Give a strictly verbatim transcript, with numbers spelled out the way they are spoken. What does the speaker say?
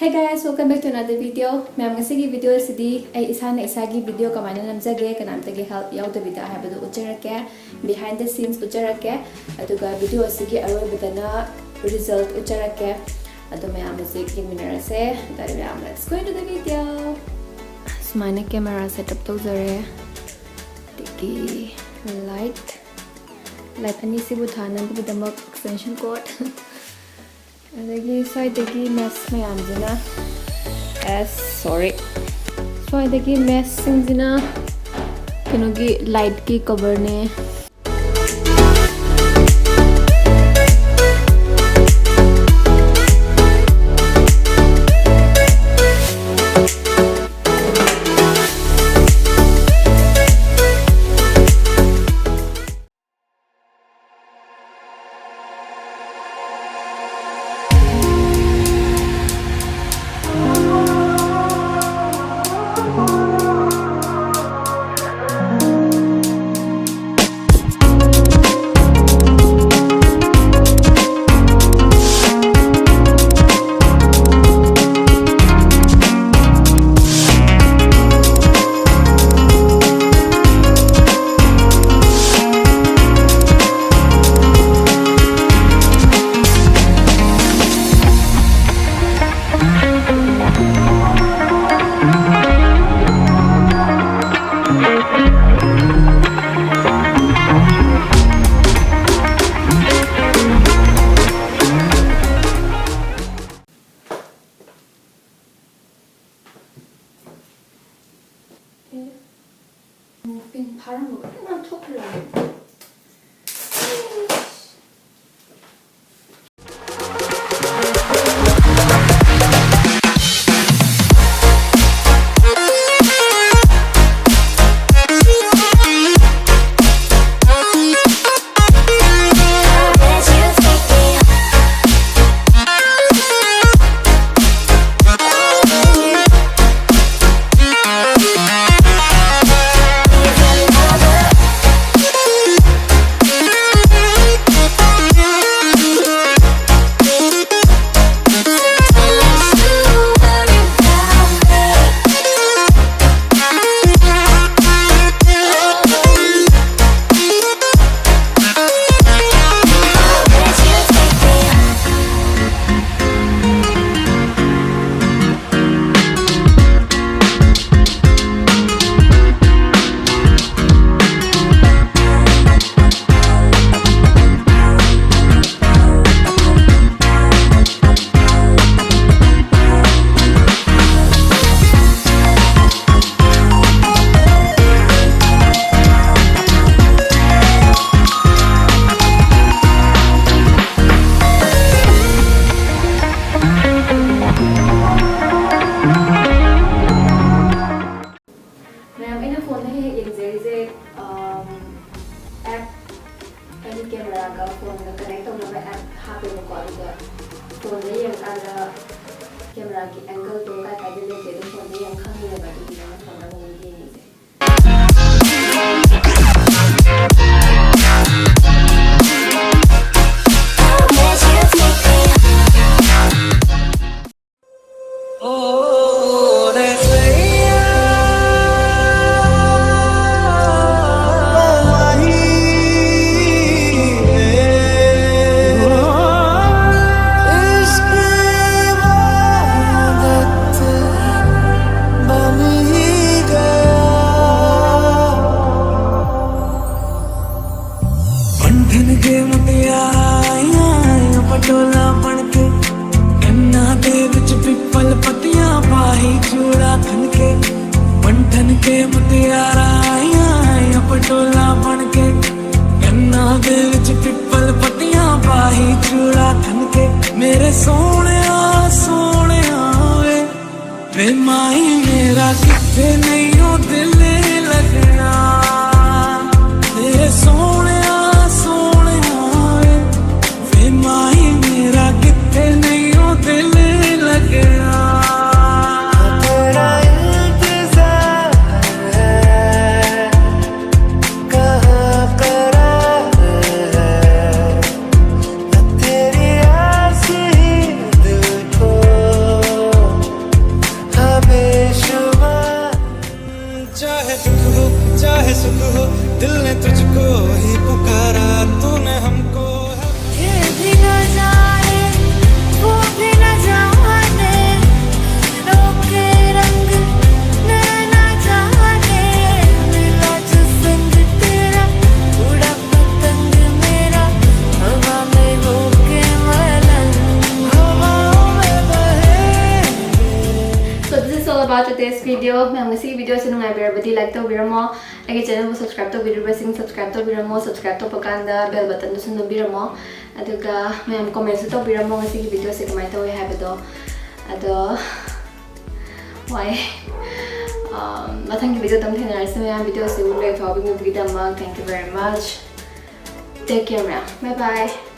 Hey guys, welcome back to another video. ꯃꯌꯥꯝ, ꯉꯁꯤꯒꯤ video ꯑꯁꯤꯗꯤ ꯑꯩ ꯏꯁꯥꯅ ꯏꯁꯥꯒꯤ video ꯀꯃꯥꯏꯅ ꯅꯝꯖꯒꯦ, ꯀꯅꯥꯝꯇꯒꯤ help ꯌꯥꯎꯗꯕꯤꯗ ꯍꯥꯏꯕꯗꯨ ꯎꯠꯆꯔꯛꯀꯦ, behind the scenes ꯎꯠꯆꯔꯛꯀꯦ꯫ ꯑꯗꯨꯒ video ꯑꯁꯤꯒꯤ ꯑꯔꯣꯏꯕꯗꯅ result ꯎꯠꯆꯔꯛꯀꯦ꯫ ꯑꯗꯣ ꯃꯌꯥꯝ ꯍꯧꯖꯤꯛ ꯌꯦꯡꯃꯤꯟꯅꯔꯁꯦ꯫ ꯑꯗꯨꯗꯤ ꯃꯌꯥꯝ, let's go into the video. ꯁꯨꯃꯥꯏꯅ camera setup ꯇꯧꯖꯔꯦ꯫ ꯑꯗꯒꯤ light, light ꯑꯅꯤꯁꯤꯕꯨ ꯊꯥꯅꯕꯒꯤꯗꯃꯛ extension cord꯫ ꯑꯗꯒꯤ ꯁ꯭ꯋꯥꯏꯗꯒꯤ mess ꯃꯌꯥꯝꯁꯤꯅ, ꯑꯦꯁ, sorry, ꯁ꯭ꯋꯥꯏꯗꯒꯤ messꯁꯤꯡꯁꯤꯅ ꯀꯩꯅꯣꯒꯤ lightꯀꯤ coverꯅꯦ꯫ ꯄꯤꯟ ꯐꯥꯔꯝꯕꯒ ꯂꯣꯏ ꯅꯥꯟꯊꯣꯛꯈ꯭ꯔꯦ꯫ ꯃꯌꯥꯝ, ꯑꯩꯅ ꯐꯣꯟꯗ ꯍꯦꯛ ꯍꯦꯛ ꯌꯦꯡꯖꯔꯤꯁꯦ ꯑꯦꯞ, ꯑꯩꯒꯤ ꯀꯦꯃꯦꯔꯥꯒ ꯐꯣꯟꯒ ꯀꯅꯦꯛ ꯇꯧꯅꯕ ꯑꯦꯞ ꯍꯥꯞꯄꯦꯕꯀꯣ꯫ ꯑꯗꯨꯒ ꯐꯣꯟꯗ ꯌꯦꯡꯉꯀꯥꯟꯗ ꯀꯦꯃꯦꯔꯥꯒꯤ ꯑꯦꯡꯒꯜꯗꯣ ꯀꯥꯏ ꯀꯥꯏꯗ ꯂꯩꯒꯦ ꯑꯗꯣ ꯐꯣꯟꯗ ꯌꯦꯡꯉ ꯈꯪꯉꯦꯕ꯫ ꯑꯗꯨꯒꯤꯅꯦ ꯑꯩꯅ ꯐꯣꯟꯗ ꯑꯃꯨꯛ ꯌꯦꯡꯉꯤꯁꯦ꯫ बंधन के मुटियारा आइयां आइयां पटोला बन के, कन्ना दे विच पिपल पत्तियां पाही चूड़ा खन के। बंधन के मुटियारा आइयां आइयां पटोला बन के, कन्ना दे विच पिपल पत्तियां पाही चूड़ा खन के। मेरे सोहणिया सोहणिया वे, वे माही मेरा किथे नहीं ओ दिल लगना। मेरे सोहणिया सोहणिया वे, वे माही मेरा किथे नहीं ओ दिल लगना। तेरा इंतजार है, कहाँ करार है, न तेरी आस ही दिल को हमें शुमार। चाहे दुख हो चाहे सुख हो, दिल ने तुझको ही पुकारा, तूने हमको है। ये भी ना जाए, वो भी ना जाने, रोके रंग नैना जाने, मिला जो संग तेरा, उड़ा पतंग मेरा, हवा में होके मलंग, हवाओं में बहे। So this is all about today's video. ꯃꯌꯥꯝ, ꯉꯁꯤꯒꯤ video ꯑꯁꯤ ꯅꯨꯡꯉꯥꯏꯕꯤꯔꯕꯗꯤ like ꯇꯧꯕꯤꯔꯝꯃꯣ꯫ ꯑꯩꯒꯤ channel ꯕꯨ subscribe ꯇꯧꯕꯤꯗ꯭ꯔꯤꯕꯁꯤꯡ subscribe ꯇꯧꯕꯤꯔꯝꯃꯣ꯫ Subscribe ꯇꯧꯕ ꯀꯥꯟꯗ bell button ꯗꯨꯁꯨ ꯅꯝꯕꯤꯔꯝꯃꯣ꯫ ꯑꯗꯨꯒ ꯃꯌꯥꯝ, comment ꯁꯨ ꯇꯧꯕꯤꯔꯝꯃꯣ ꯉꯁꯤꯒꯤ video ꯁꯦ ꯀꯃꯥꯏꯅ ꯇꯧꯋꯤ ꯍꯥꯏꯕꯗꯣ꯫ ꯑꯗꯣ ꯋꯥꯏ꯫ ꯃꯊꯪꯒꯤ video ꯗ ꯑꯃꯨꯛ ꯊꯦꯡꯅꯔꯁꯤ ꯃꯌꯥꯝ꯫ Video ꯁꯤ ꯎ ꯂꯣꯏ ꯐꯥꯎꯕ ꯌꯦꯡꯕꯤꯒꯤꯗꯃꯛ thank you very much. Take care ꯃꯌꯥꯝ꯫ Bye bye.